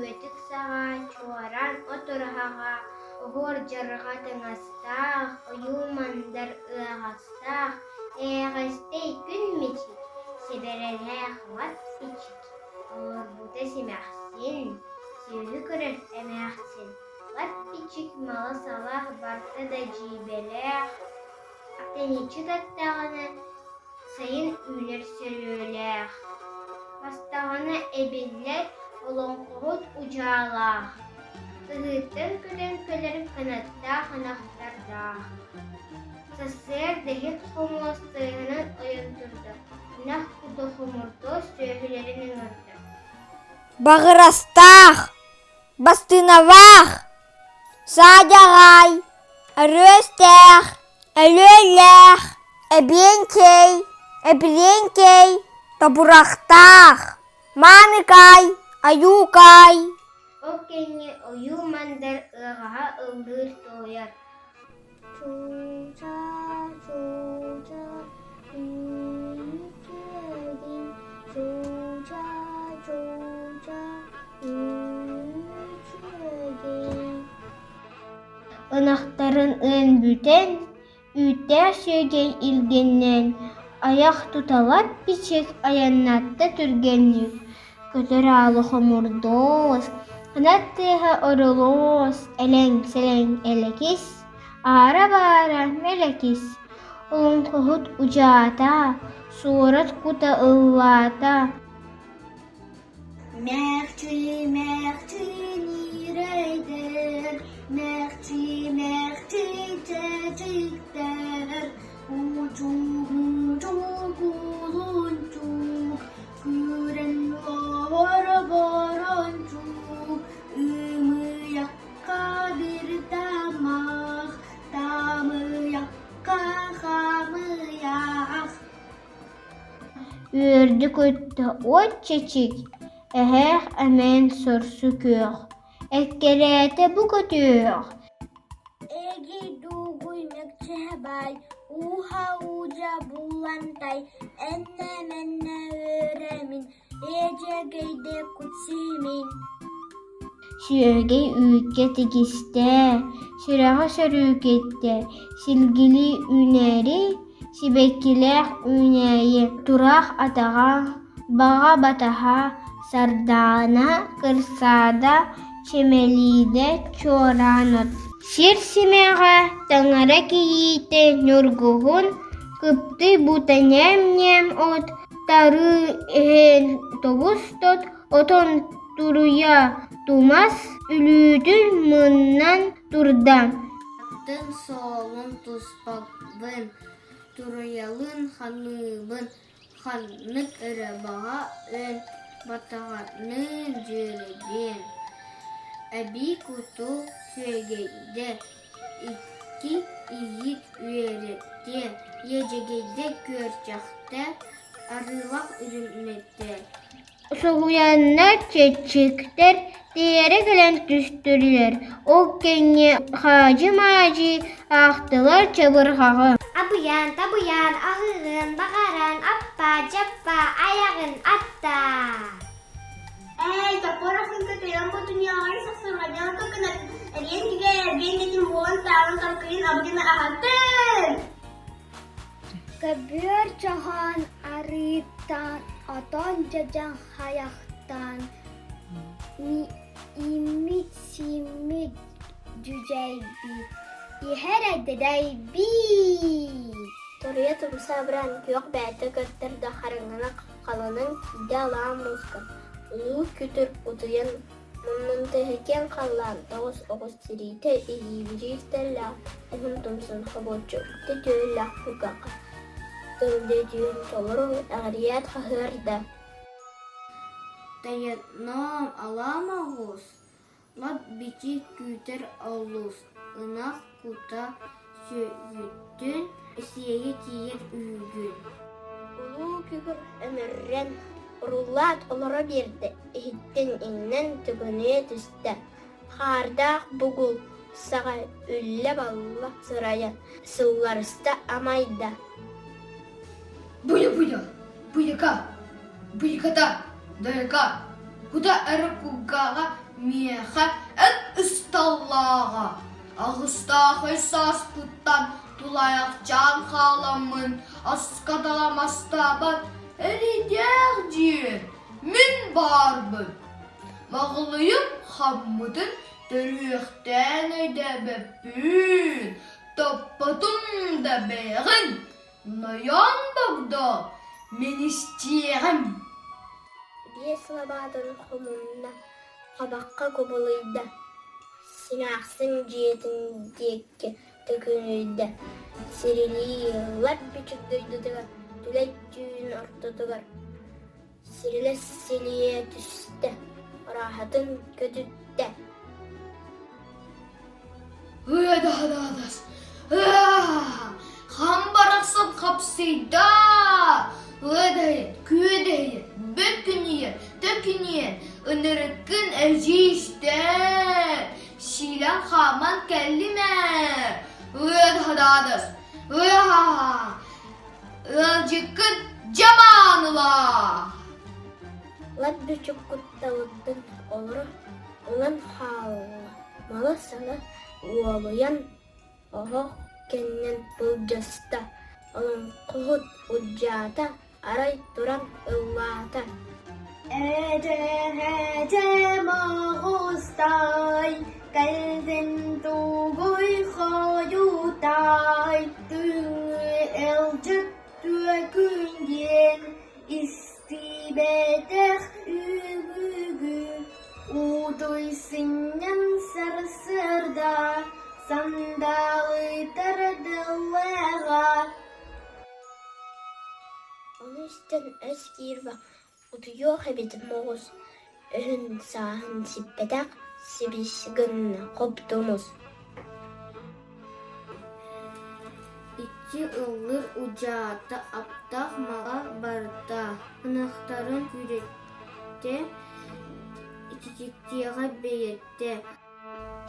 Күөтүк саҕа, чуораан от ураһаҕа, оһуор дьарҕа таҥастаах, ойуу мандар ыаҕастаах, ээҕэстэй күн мичик, сэбэрэлээх лап бичик, олорбута симэхсин, сүөһү көрөр эмээхсин, лап бичик мала-сала барыта да дьиибэлээх, тэниччи таттаҕына сайын үүнэр сөрүөлээх, бастаҕына эбиллэр олоҥхоһут удьаалаах, ыһыыттан көтөн кэлэр кынаттаах ынахтардаах. Сарсыарда иһит-хомуос тыаһынан ойон турда, ынах кута хомурдуос сүөһүлэрин ыҥырда. Баҕырастаах, бастыналаах, саадьаҕай, өрүөстээх, Өлүөлээх, эбиэҥкэй, эбириэҥкэй, тобурахтаах, мааныкай, айуукай Ол кэннэ ойуу мандар ыаҕаһа ыллыыр туойар Чуучаа, чуучаа, үчүгэй, чуучаа, чуучаа, үчүгэй Ынахтарын ыан бүтэн, үүттээх сүөгэй илгэннээн, айах туталар бичик айаннатта түргэнник, көтөр аалы хомурдуос, ынах тыаһа орулуос, элэҥ-сэлэҥ элэкис, аара-баара мэлэкис, олоҥхоһут удьаата, суорат кута ыллаата Мэхчи, мэхчи ньирэйдэр, мэхчи, мэхчи чэчиктэр, Учук-учук кулунчук, күрэн лоор борончук, Ымыйакка бир тамах, тамыйакка хамыйах. Үөрдэ-көттө от чэчик, эһээх эмээн сорсу күөх, эккирээтэ бу көтүөх Эгий дуугуй мөкчүһэ баай, ууһа уудьа буллантай, эннэ-мэннэ үөрэмин, Ээдьэгэйдэ кутсиимин Сүөгэй үүккэ тигистэ, сүрэҕэ сөрүүкэттэ, силгилии үүнээри, сибэккилээх үүнээйи, тураах атаҕа, баҕа батаһа, сардаана, кырсаада, чэмэлиидэ, чуораан от. Сир симэҕэ, таҥара кийиитэ ньургуһун, кыптый бута ньээм-ньээм от, тарыы иһин тобус тот, отон туруйа тумас үлүүтүн мыннан турда. Атын суолун туспаппын, туруйалыын ханыыбын, ханнык эрэ баҕа өн батаҕаныын дьүөрэлиэн, эбии куту сүөгэйдэ, икки иһит үөрэттиэ, иэдьэгэйдэ күөрчэхтэ, арыылаах үрүмэтэ Соһуйаннар чэчиктэр тиэрэ кэлэн түстүлэр, ол кэннэ хаадьы-маадьы аахтылар чабырҕаҕы Абыйаан, табыйаан, аһыырын, баҕаран, аппа-дьаппа, айаҕын атта. Эй, топпорохун көтөйөн ботуньоҕой сахсырҕадьан кыкынат, эриэн түгэ эргиэн кэтин буолан таалын талкыйын абытын аһатын! Көбүөр чохоон арыыттан, отон дьэдьэн хайахтан, ииммит-сииммит дьүдьэйбит, иһэр эдэдэйбиит Туруйа тумса абыраан күөх бээтэ көрдөр да хараҥаны халынан киирдэ алаа мууска, улуу күтүр утуйан Муннун тыаһа киэҥ халлаан тоҕус оҕус тириитэ илиибириир тэллээх уһун тумсун хобуоччу үктэ түөһүллээх кулгаахха тылдыы түүн толору эҕирийээт хаһыарда Тойонноом алаам оҕус, лап-бичик күүтэр олус, ынах кута сүөһүтүн сиэйэ тиийэр үһүгүн Улуу күкүр өмүррэн, уруллаат олоро биэрдэ, иһиттэн иҥнэн төкүнүйэ түстэ, хаардаах бугул саҕа үллэ-балла сырайа сылларыста амайда. Буйа-буйа, буйака, буйаката, дайака, кута эрэ кулгааҕа Миэхэ эт ысталлааҕа, аҕыстаах өй сааспыттан тулаайахчаан хааламмын аска таламастаабат эрийдээх диэн мин баарбын. Маҕылыйым хаммытын төрүөхтээн өйдөөбөппүн, топпотум да бэйэҕин, нойоон богдо мин истиэҕим. Биэс лабаатын хомунна, хабахха кубулуйда, симээхсин дьиэтин диэки төкүнүйдэ, сирилии лап-бичик дойдутугар түлэй түүн ортотугар сирилэс силийэ түстэ, ырааһатын көтүттэ. Ыадаһадаадас, хам барахсан хапсыйда, ыадаһыйан, күөдэһийэн, бөкүнүйэн, төкүнүйэн, ынырыккын эдьиийстэн, сиилэн хааман кэллим ээ, ыадаһадаадас, ыаһаа, ыалдьыккын дьамаанылаа. Лап-бичик кутталыттан олоро ылан хаалла, мала-сала уолуйан оһох кэннин былдьаста, олоҥхоһут улдьаата, арай туран ыллаата: Эдьэ-эдьэ моҕустай, кэлдин тугуй хойутай, түүҥҥү илдьит түөкүн диэн Истибэтэх үгүгү утуй сынньан сарсыарда сандалытар дыллыаҕа Ону истэн өс киирбэх утуйуох эбит моҕус, өһүн сааһын сиппэтэх сибис гынна хоптумус Иччи ыллыр удьаата аптаах мала барда, ынахтарын күрэттэ, ититиэҕэ бэйэттэ.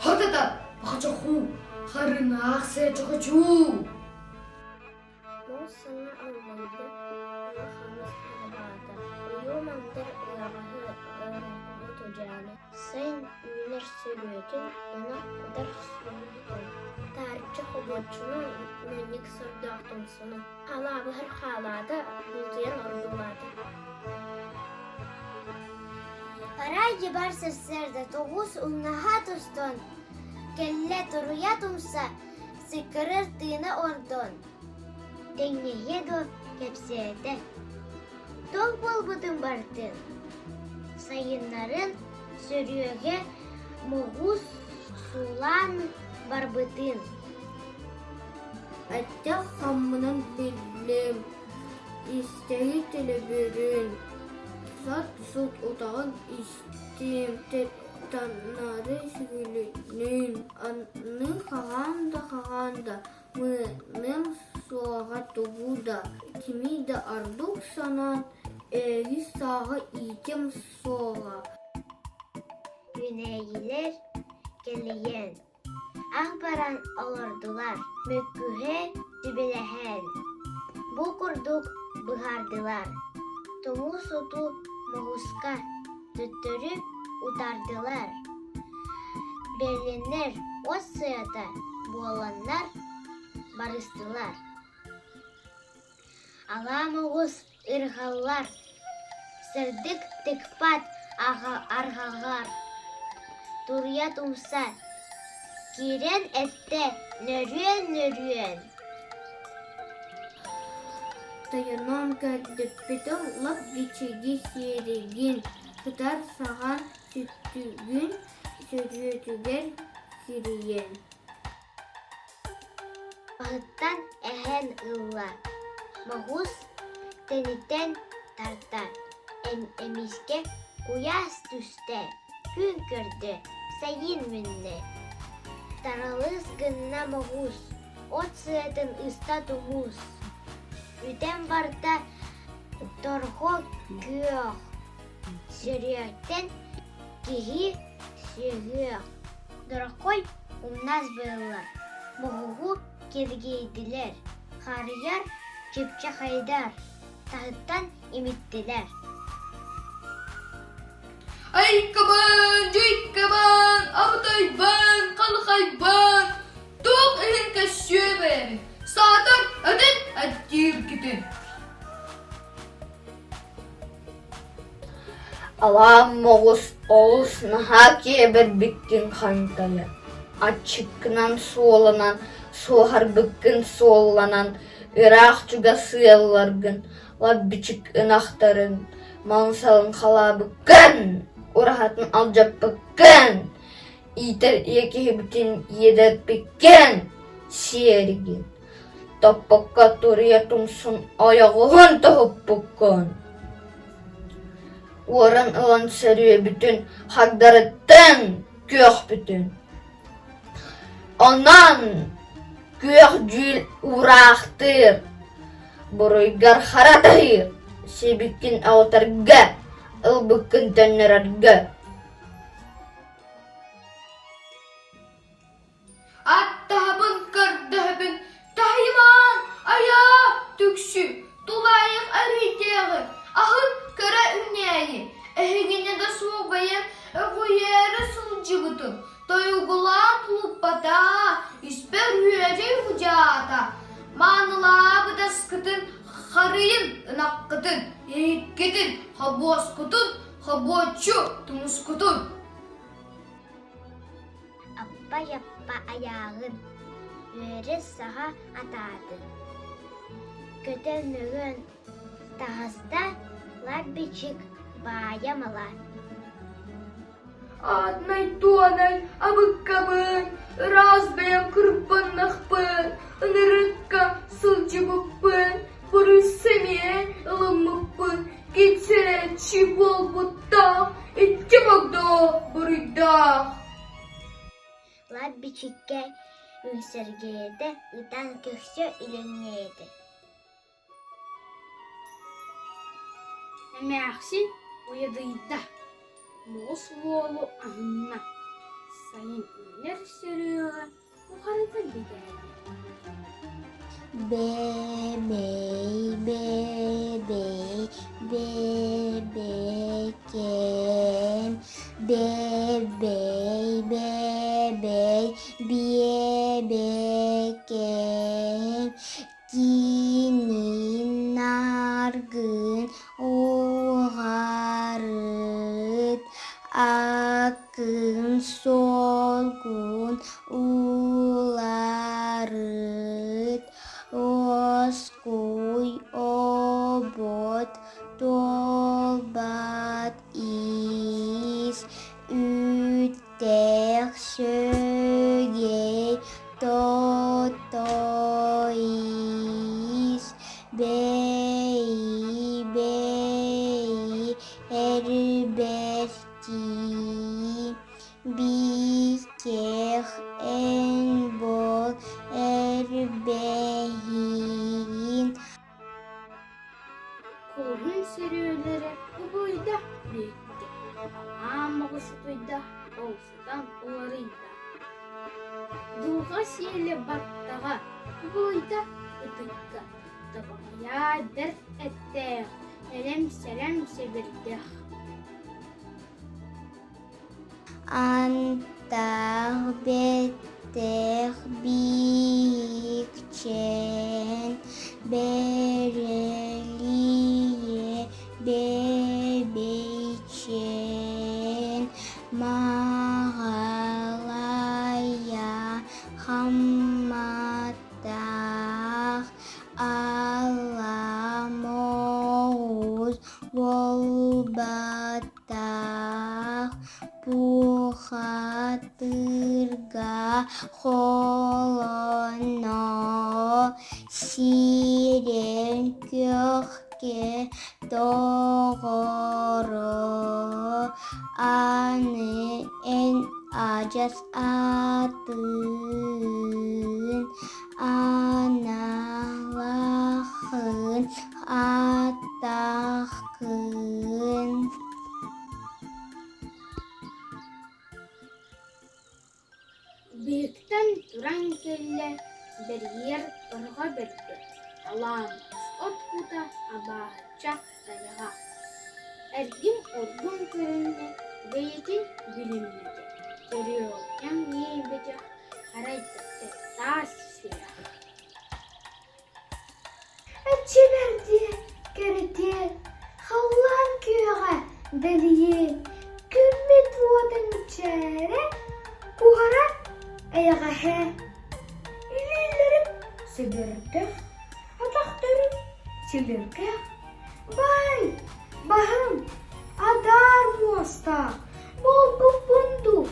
Хатата бахачахуу, харынаах сээчэхочуу. Муус саҥа аллайда, уҥа хаҥас харбаата, ойуу-мандар ыаҕаһы оҥоһугу удьааны, сайын үүнэр сөрүөтүн, ынах кутар суутун, таарычча хобуоччуну, мунньук сордоох тумсуну, халаабыһар хаалаата, бултуйан ордуулаата. Арай дьыбар сарсыарда тоҕус умнаһа тустан, кэллэ туруйа тумса, сыккырыр тыына ордон, тэҥнэһиэ дуо кэпсээтэ. Туох буолбутун барытын, сайыннарын сөрүөгэ моҕус суулаан барбытын. Эттэх хаммынан биллим, истэһи төлөбүрүн, сат-сут утаҕын истим, таннары сүгүлүнүн, аны хаһан да хаһан да мыным суоҕа тугу да, кими да ордук санаан өйү-сааҕы иитиэм суоҕа. Үүнээйилэр кэлийэн, ах баран олордулар, мөккүһэ түбэлэһэн, бу курдук быһаардылар: тумус оту моҕуска төттөрү утардылар, бэлиэннэр от сыата буоланнар барыстылар. Алаа моҕус ырҕаллар, сырдык тыкпат арҕаҕар туруйа тумса киирэн эттэ нөрүөн-нөрүөн Тойонум көрдөппүтүм лоп бичиги сиэригин, кытар саҕан сүттүгүн сөрүөтүгэр сирийэн Баһыттан эһэн ылла, моҕус тэнитэн тарта, эмискэ куйаас түстэ, күн көрдө, сайын мүннэ. Таралыс гынна моҕус, от сыатын ыста тумус, үтэн барда торҕо күөх, сөрүөттэн киһи сүһүөх. Дороххой умнас быыллар, моһугу киргийдилэр, харыйар чыпчахайдар таһыттан имиттилэр. Айкабын, дьуйкабын, абытайбын, халхайбын, туох иһин көссүө бэйэбин, саатар атын аттииргитин. Алаан моҕус олус наһаа киэбирбиккин хантайан, аччыккынан суоланан, суоһарбыккын суолланан, ыраах-чугас ыалларгын, лаппичик ынахтарын, малын-салын халаабыккын, ураһатын алдьаппыккын, иитэр ийэ киһибитин иэдэрпиккин, сиэригин, топпокко туруйа тумсун ойоҕоһун тоһуппуккун, уоран ылан сөрүөбүтүн хардарыттан күөхпүтүн. Онон күөх дьүүл уураахтыыр, буруйгар хара таһыыр, сиэбиккин аутарга, ылбыккын төннөрөргө. Аттаһабын көрдөһөбүн, таһыйымаан, айаа, түксү, тулаайах эрэйдээҕи, аһын көрө үүнээйи, эһигини да суох бэйэм өҕүйээри сылдьыбытым, тойугулаан тулуппатаа, испэр үөдэй удьаата, маанылаабыт аскытын харыйын ынаххытын, иһиккитин, хобуоскутун, хобуоччу тумускутун. Аппа-яппа айааҕын, үөрэ саҕа атаатын, көтөн-мөҥөн таҕыста лап-бичик баайа-мала. Аатнай-туонай абыккабын, ыраас бэйэм кырбаннахпын, ынырыкка сылдьыбыппын, буруй сэмиэ ылыммыппын, кицээччи буолбуттаах, икки богдоо буруйдаах. Лап-бичиккэ үҥсэргээтэ, ытан көхсө үлэҥнээтэ. Эмээхсин уйадыйда, моҕус уолу аһынна, сайын үүнэр сөрүөҕэ Ухарыта бигээйи Бэбэй, бэбэй, бэбэкэм, бэбэй, бэбэй, биэбэкэм, Кини наргын уҕарыт, аккын суолгун уларыт, уоскуй обот туолбат ис, үүттээх сүөгэй тото ис, бэйи бэйи эрбэстии, биикэх эн бол эрбэһиин. Кулуһун сөрүөлэрэ кубулуйда бүттэ, аан моҕус утуйда, ол сытан уларыйда. Дулҕа сиэлэ баттаҕа кубулуйда ытыкка, табаҕайаа бэрт эттээх, элэм-сэлэм сэбирдэх. Антах бэттэх биикчээн бэрэлиэ бэбэйчээн маҕалайа хамматтаах ала моҕус буолбат Таах бухатыырга холоно сирэн күөхкэ доҕоро аны эн адьас атын аналахын атаххын. Биһиктэн туран кэллэ, бэрийэр торҕо бэрдэ, алаан от кута абааһычча тайаҕа. Эргим-ургум көрүннэ, Бэйэтин билиммитэ, төрүөҕүттэн иэйбэтэх арай таптыыр таас сүрэх. Эчибэрдиэ, кэрэтиэ, халлаан күөҕэ дэлийиэ, күммүт уота мичээрэ, куһара эйэҕэһэ. Илиилэрим сэбэрдэх, атахтарым силиргэх, баай, баһым адаар муостаах, буолбуппун дуу,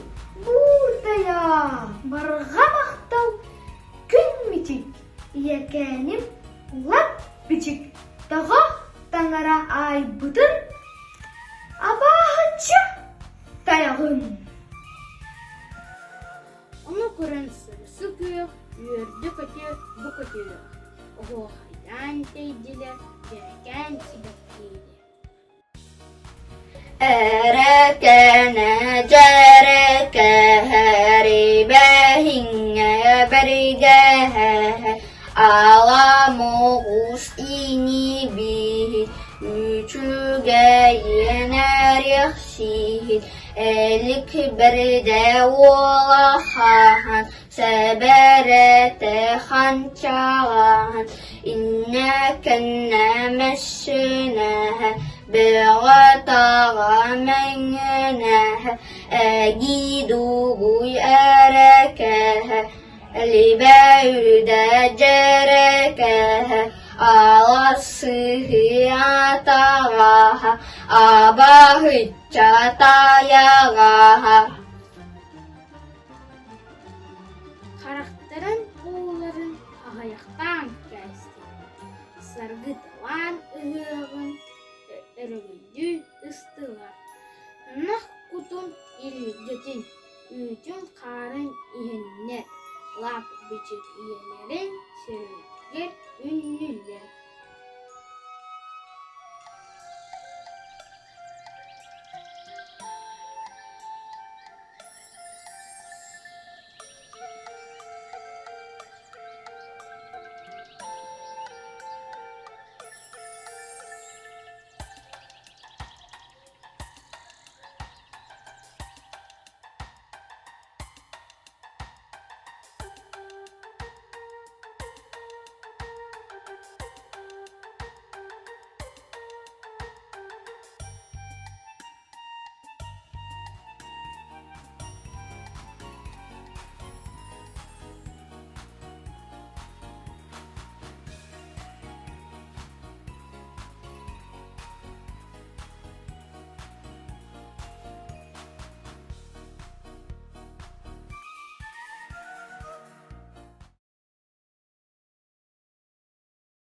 буурдайаа, барҕа махтал күн мичик Ийэкээним лап бичик тоҕо таҥара аайбытын абааһыччы тайаҕын Ону көрөн сырсы күөх, үөрдэ-көтө бу көтүөх, оһуохайдаан тэйдилэр, дьэрэкээн сибэккиилэр Эрэкэнэ дьэрэкэһэрибэһиҥҥэ бэригэһэ ала моҕус инибиһит үчүгэйин эриэхсиһит элик бэрдэ уола хаһан сэбэрэтэ ханчаҕаһын иннэ-кэннэ мөссүнэһэ бөҕө-таҕа мэҥэнэһэ эгии-дугуй эрэкэһэ элибэ үрдэ дьэрэкэһэ алассыһыы атаҕаһа абаһычча тайаҕаһа Харахтарын ууларын аҕыйахтаан кээстилэр, саргыталаан ыһыаҕын өрөгөйдүү ыстылар, ынах кутун илгэтин, үүтүн-хаарын иһэннэр, лаап-бичик ийэлэрин сирэйигэр үннүлэр.